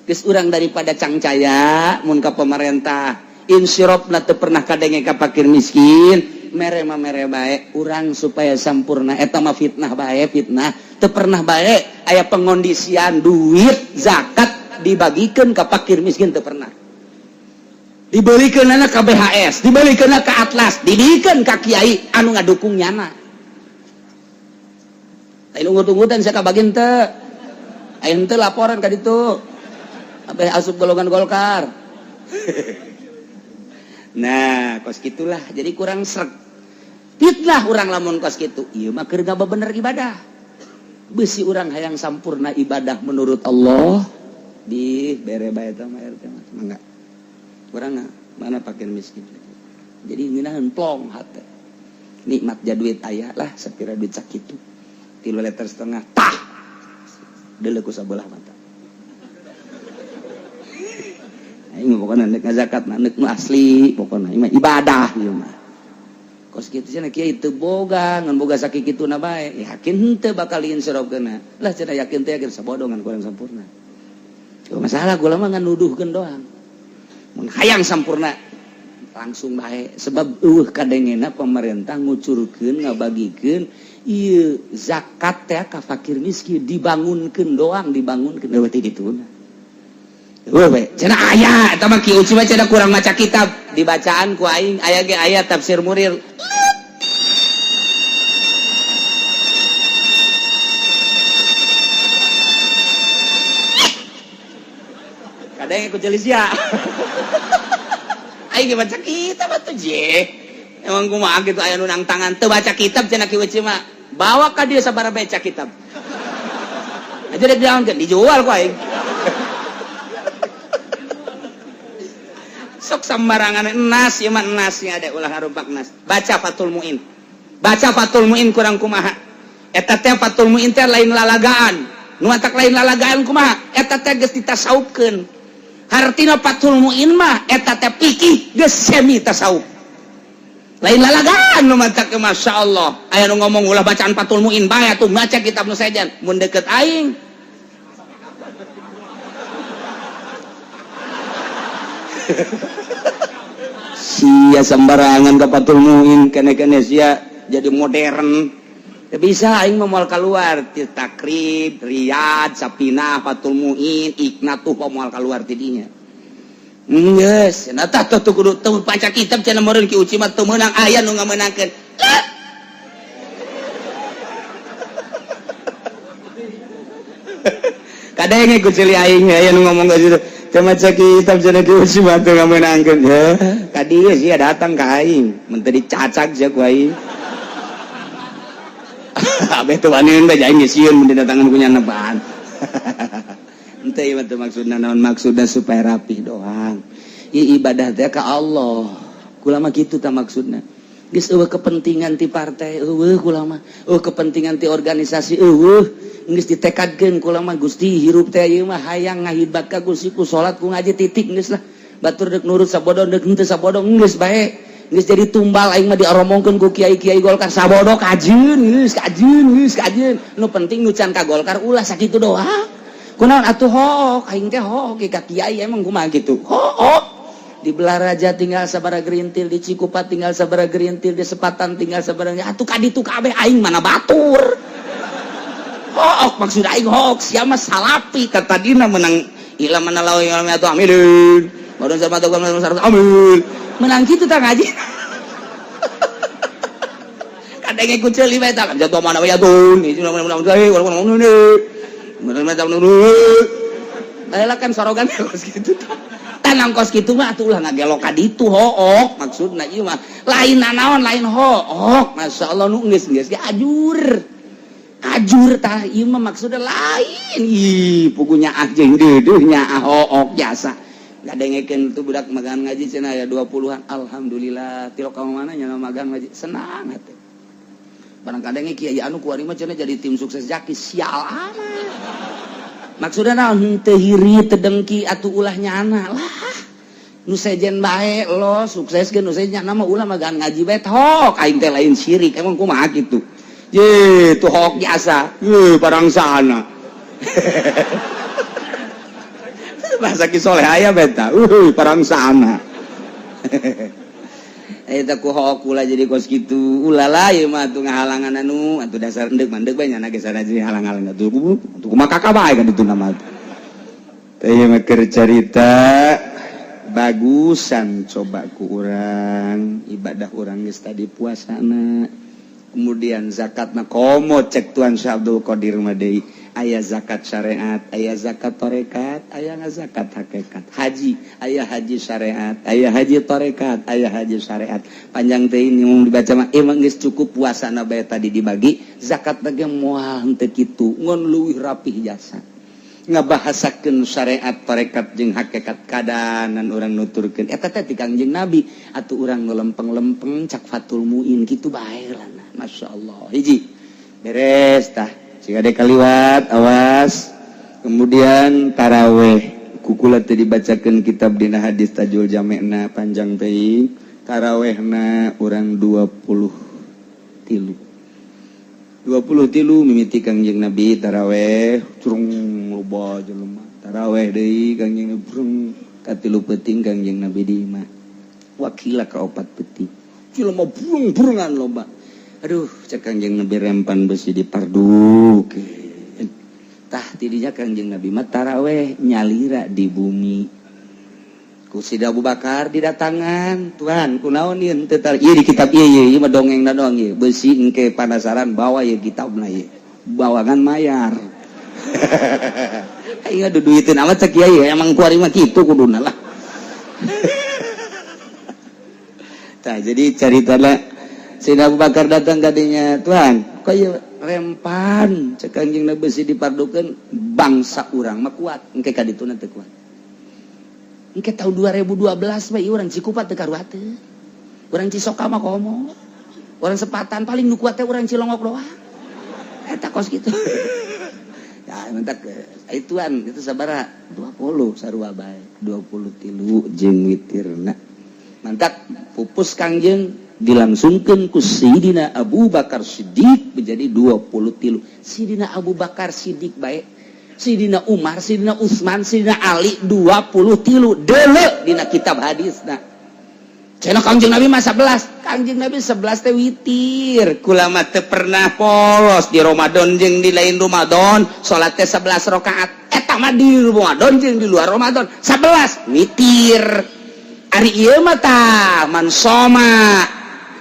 Geus urang daripada cangcaya mun ka pemerintah insirofna teu pernah kadenge ka fakir miskin, mere mah mere bae urang supaya sampurna eta mah fitnah bae, fitnah teu pernah bae aya pengondisian duit zakat dibagikeun ka fakir miskin teu pernah. Dibelikeunana ka BHS, dibelikeunna ka Atlas, dibikeun ka kiai anu ngadukung nyana. Lain ungut-ungutan saya kabagin teu. Aya henteu laporan ka ditu. Abeh asup golongan Golkar. Nah, kos gitulah jadi kurang sreg. Fitnah urang lamun kos kitu. Ieu mah keur ngabener ibadah. Beusi urang hayang sampurna ibadah menurut Allah di bere bae eta mah RT mah mangga. Urang mana fakir miskin. Jadi ngeunaheun plong hate. Nikmat ja duit aya lah sapira duit sakitu. 3,5 liter tah. Deuleu ku sabelah mata. Aing pokona nek ngazakat nek nu asli pokona ieu mah ibadah ieu mah. Kos kitu cenah kiai teu boga ngan boga sakituna bae. Yakin henteu bakal diinsyarofkeunna. Lah cenah yakin teh yakin sabodongan kurang sampurna. Teu masalah gula mah ngan nuduhkeun doang. Mun hayang sampurna langsung bae sebab eueuh kadengena pemerintah ngucurkeun ngabagikeun ieu zakat teh ka fakir miskin dibangunkeun doang dibangunkeun eueuh teh dituna. Eueuh we cenah aya eta mah Ki Uci mah cenah kurang maca kitab dibacaan ku aing aya ge aya tafsir murir. Kadang ikut jelisia. Aing ge baca kitab atuh je. Emang kumaha kitu aya nu nang tangan teu baca kitab cenah Ki Uci mah. Bawa ka dia sabaraha baca kitab. Aja dek diaonkeun dijual ku aing. Sok sembarangan enas ieu mah enasnya ada ulah harupak nas. Baca Fathul Muin. Baca Fathul Muin kurang kumaha. Eta teh Fathul Muin teh lain lalagaan. Nu matak lain lalagaan kumaha? Eta teh geus ditasawufkeun. Hartina Fathul Muin mah eta teh fikih geus semi tasawuf. Lain lalagaan nu matak ke Masya Allah. Aya nu ngomong ulah bacaan Fathul Muin bae atuh maca kitab nu sejen. Mun deket aing sia sembarangan ke Fathul Muin kene-kene sia jadi modern. Teu bisa aing mah moal keluar ti Takrib, Riyad, Sapinah, Fathul Muin, Iknatuh moal keluar ti dinya. Geus, cenah tah tuh kudu teu baca kitab cenah meureun Ki Uci mah teu meunang aya nu ngamenangkeun. Kadenge ku ceuli aing aya nu ngomong ka situ. Teu maca kitab cenah Ki Uci mah teu ngamenangkeun. Heuh, ka dieu sia datang ka aing, mun teu dicacag sia ku aing. Abeh teu waniun bae aing geus sieun mun didatangan ku nyaneban. Henteu ieu mah teu maksudna naon, maksudna supaya rapih doang. Ieu ibadah teh ka Allah. Kula mah kitu tah maksudna. Geus eueuh kepentingan ti partai, eueuh kula mah. Eueuh kepentingan ti organisasi, eueuh. Geus ditekadkeun kula mah, Gusti, hirup teh ieu mah hayang ngahidmat ka Gusti ku salat, ku ngaji, titik, geus lah. Batur deuk nurut sabodo, deuk henteu sabodo, geus bae. Geus jadi tumbal aing mah dioromongkeun ku kiai-kiai Golkar sabodo, kajeun geus, kajeun geus, kajeun. Nu penting nu can ka Golkar ulah, sakitu doang. Kunaon atuh hook aing teh, hook ka kiai, emang kumaha kitu? Hook. Di Balaraja tinggal sabara gerintil, di Cikupa tinggal sabara gerintil, di Sepatan tinggal sabara, atuh ka ditu kabeh aing mana batur. Hook maksud aing, hook sia mah salapi kata dina menang ila mana lawe atuh, amin. Baru sama tuh amin. Menang kitu tah ngaji. Kadang ikut ceuli bae tah jatuh mana ya tuh. Ini kan sorogan kos gitu, tanam kos gitu mah atuh ulah ngagelok ka ditu. Hook maksudna ieu mah lain nanaon, lain hook. Masya Allah, nu geus geus ge ajur ajur tah, ieu mah maksudna lain. Ih, pugunya ah jeung deudeuh nya hook jasa ngadengekeun tuh budak magang ngaji cenah aya 20-an. Alhamdulillah, ti ka mana nya magang ngaji, senang hati. Barang kadangnya kiai anu kuari mah cenah jadi tim sukses Jaki, sial amat. Maksudnya naon? Henteu hiri, teu dengki, atuh ulah nyana lah. Nu sejen bae lo sukses ge, nu sejen nama ulah magang ngaji bae. Hook aing teh, lain syirik, emang kumaha kitu? Ye, tuh hook jasa. Ye, barang sana. Bahasa Ki Soleh aya beta. Parang sana. Eta ku hook ulah jadi kos kitu. Ulah lah ieu mah atuh ngahalangan anu atuh dasar endek mandek bae nya ge sana jadi halang-halang atuh. Atuh kumaha kakak bae kan itu nama. Teh ieu mah keur carita bagusan, coba ku urang ibadah urang geus tadi puasana. Kemudian zakatna, komo cek Tuan Syekh Abdul Qadir mah deui aya zakat syariat, aya zakat tarekat, aya zakat hakikat. Haji, aya haji syariat, aya haji tarekat, aya haji syariat. Panjang teh ini mau dibaca mah, emang geus cukup puasana bae tadi dibagi, zakat ge moal henteu kitu, ngon leuwih rapih jasa. Ngabahasakeun syariat, tarekat jeung hakikat, kadanan urang nuturkeun eta teh ti Kangjeng Nabi, atuh urang nu lempeng-lempeng cak Fatul Muin kitu bae lah. Masya Allah. Hiji. Beres tah. Jika ada kaliwat, awas. Kemudian taraweh. Kukula teu dibacakeun kitab dina hadis Tajul Jamena, panjang teuing. Tarawehna urang 20 tilu. 20 tilu mimiti Kangjeng Nabi taraweh, curung loba jelema. Taraweh deui Kangjeng Nabi, brung katilu peuting Kangjeng Nabi di imah. Wakila ka opat peuting. Jelema burung-burungan loba. Aduh, cek Kangjeng Nabi, rempan besi dipardukeun. Tah, tidinya Kangjeng Nabi mah taraweh nyalira di bumi. Ku Sida Abu Bakar didatangan, "Tuhan, kunaon ieu teu tar ieu di kitab ieu ieu ieu mah dongengna doang ieu. Besi engke panasaran bawa ieu kitabna ieu. Bawangan mayar." Aing duduiteun amat cek kiai, emang kuari mah kitu kuduna lah. Tah, jadi caritana Sayyidina Abu Bakar datang kadinya, "Tuhan, kok ieu rempan?" Cek Kangjeng Nabi, besi dipardukeun, bangsa urang mah kuat, engke ka dituna teu kuat. Engke tahun 2012 mah ieu urang Cikupa teu karuateun. Urang Cisoka mah komo. Urang Sepatan paling nu kuat teh urang Cilongok doang. Eta kos kitu. Ya, mentak ituan itu sabaraha? 20 sarua bae. 20 tilu jeung witirna. Mantak pupus Kangjeng dilangsungkan ku Sayyidina Abu Bakar Siddiq menjadi 20 tilu. Sayyidina Abu Bakar Siddiq baik, Sayyidina Umar, Sayyidina Utsman, Sayyidina Ali 20 tilu dele dina kitab hadis. Nah, cenah Kangjeng Nabi mah 11. Kangjeng Nabi 11 teh witir. Kula mah teu pernah polos di Ramadan jeung di lain Ramadan salat teh 11 rakaat. Eta mah di Ramadan jeung di luar Ramadan 11 witir. Ari ieu mah tah man soma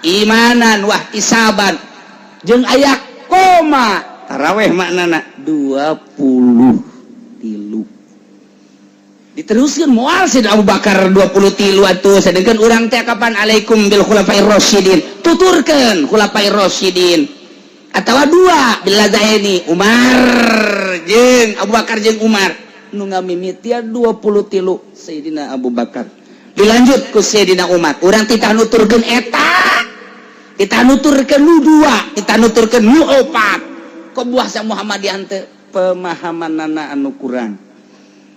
imanan wahtisaban jeung aya koma taraweh maknana 20 tilu. Diteruskan moal Sayyidina Abu Bakar 20 tilu atuh, sedangkan urang teh kapan? Alaikum bil khulafair rasyidin, tuturkeun khulafair rasyidin atawa dua bilazaini, Umar jeung Abu Bakar jeung Umar. Nu ngamimitian 20 tilu Sayyidina Abu Bakar, dilanjut ku Sayyidina Umar. Urang titah nuturkeun eta. Kita nuturkeun nu dua, kita nuturkeun nu opat. Kok buah sa Muhammadiyah teu pemahamanana anu kurang.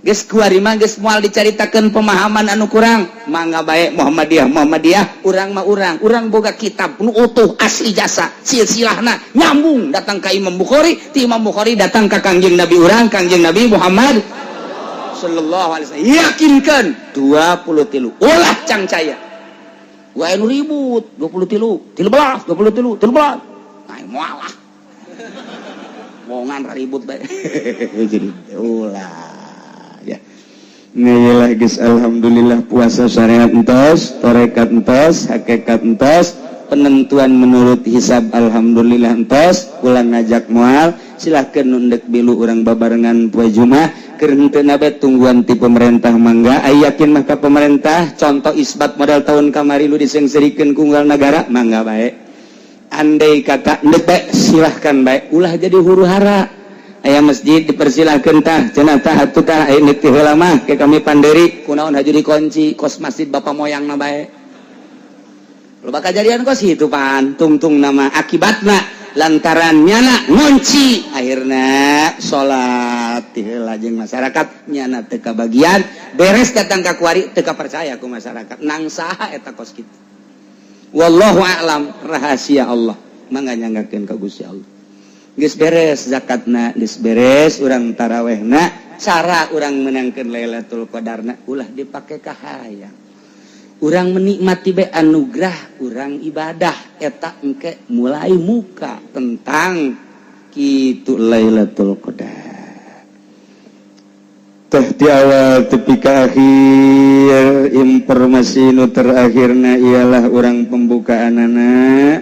Geus kuari mah geus moal dicaritakeun pemahaman anu kurang. Mangga bae Muhammadiyah Muhammadiyah, urang mah urang. Urang boga kitab nu utuh asli jasa silsilahna nyambung datang ka Imam Bukhari, ti Imam Bukhari datang ka Kangjeng Nabi urang, Kangjeng Nabi Muhammad sallallahu alaihi wasallam. Yakinkan 23 ulah cangcaya. Wae nu ribut 23, 13, 23, 13. Nah, moal lah. Wongan ribut bae. Jadi ulah ya. Ngeyelah geus alhamdulillah puasa syariat entos, tarekat entos, hakikat entos, penentuan menurut hisab alhamdulillah entos, ulang ngajak moal, silahkan nundek bilu urang babarengan poe Jumat, keur henteu bae tungguan ti pemerintah mangga, aya yakin mah ka pemerintah, contoh isbat modal tahun kamari lu disengserikeun ku unggal negara, mangga bae. Andai kata ndek bae silahkan bae, ulah jadi huru hara. Aya masjid dipersilahkan tah cenah tah atuh tah aya neuk ti heula mah ke kami panderi kunaon haju dikunci kos masjid bapak moyang na bae. Loba kajadian kos itu pan tungtung nama akibatna lantaran nyana ngunci akhirna salat ti heula jeung masyarakat nyana teu kabagian beres datang ka kuari teu percaya ku masyarakat nang saha eta kos kitu. Wallahu a'lam, rahasia Allah mangga nyanggakeun ka Gusti Allah. Geus beres zakatna, geus beres urang tarawehna, cara urang menangkeun Lailatul Qadarna ulah dipake kahayang. Urang menikmati bae anugerah urang ibadah eta engke mulai muka tentang kitu Lailatul Qadar. Teh di awal tepi ka akhir informasi nu terakhirna ialah urang pembukaanana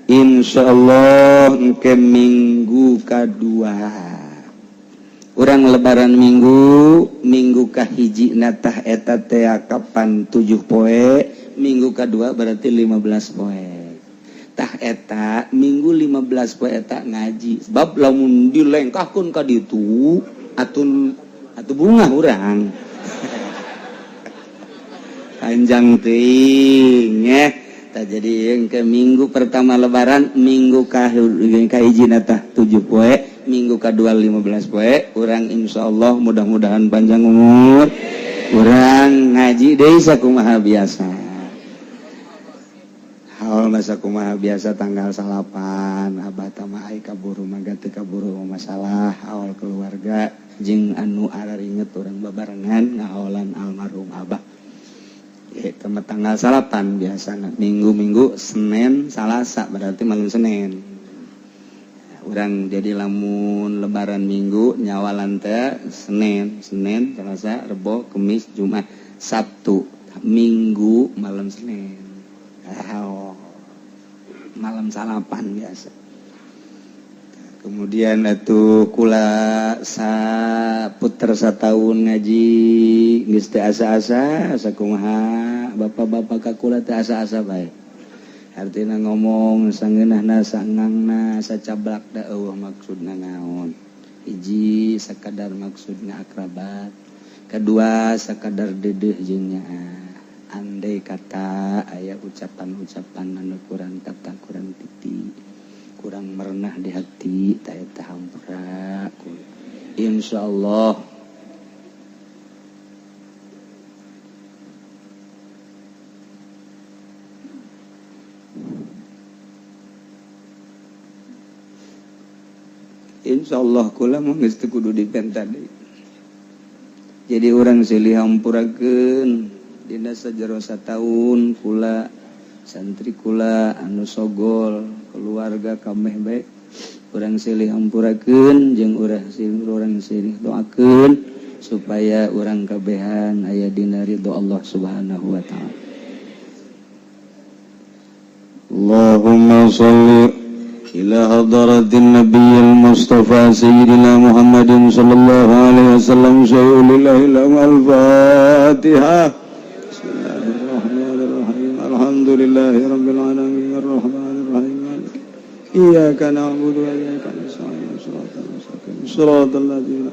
insyaallah engke minggu kadua. Urang lebaran minggu, minggu kahiji natah eta teh kapan 7 poe, minggu kedua berarti 15 poe. Tah eta minggu 15 poe eta ngaji. Sebab lamun dilengkahkeun ka ditu atun atuh bunga urang. Panjang teuing nya. Tah jadi yang ke minggu pertama lebaran, minggu kahiji natah 7 poe, minggu kedua 15 poe, urang insyaallah mudah-mudahan panjang umur. Urang ngaji deui sakumaha biasa. Haul mah sakumaha biasa tanggal 9 abah tama ai kaburu mah teu kaburu masalah haul keluarga jeung anu araringet urang babarengan ngahaolan almarhum abah. Eta mah tanggal 9 biasana minggu-minggu Senin Salasa berarti malam Senin. Urang jadi lamun lebaran minggu nyawalan teh Senin, Senin, Selasa, Rebo, Kemis, Jumat, Sabtu, Minggu malam Senin. Oh, malam salapan biasa. Kemudian atuh kula saputer satahun ngaji geus teu asa-asa sakumaha bapak-bapak ka kula teu asa-asa bae. Artina ngomong sangeunahna sangangna sacablak da eueuh maksudna naon. Hiji sakadar maksudna akrabat, kedua sakadar dedeuh jeung nyaah. Andai kata aya ucapan-ucapan anu kurang kata kurang titik, kurang merenah di hati, ta eta hampura. Insyaallah insyaallah kula mah geus teu kudu dipenta deui. Jadi urang silih hampurakeun dina sajero sataun kula santri kula anu sogol keluarga kameh bae urang silih hampurakeun jeung urang silih doakeun supaya urang kabehan aya dina ridho Allah Subhanahu wa taala. Allahumma shalli ila hadratin nabiyil mustafa sayyidina Muhammadin sallallahu alaihi wasallam syai'ulillahi al-fatihah. Bismillahirrahmanirrahim. Alhamdulillahi rabbil alamin arrahmanir rahim maliki iyyaka na'budu wa iyyaka nasta'in. Shiratal mustaqim. Shiratal ladzina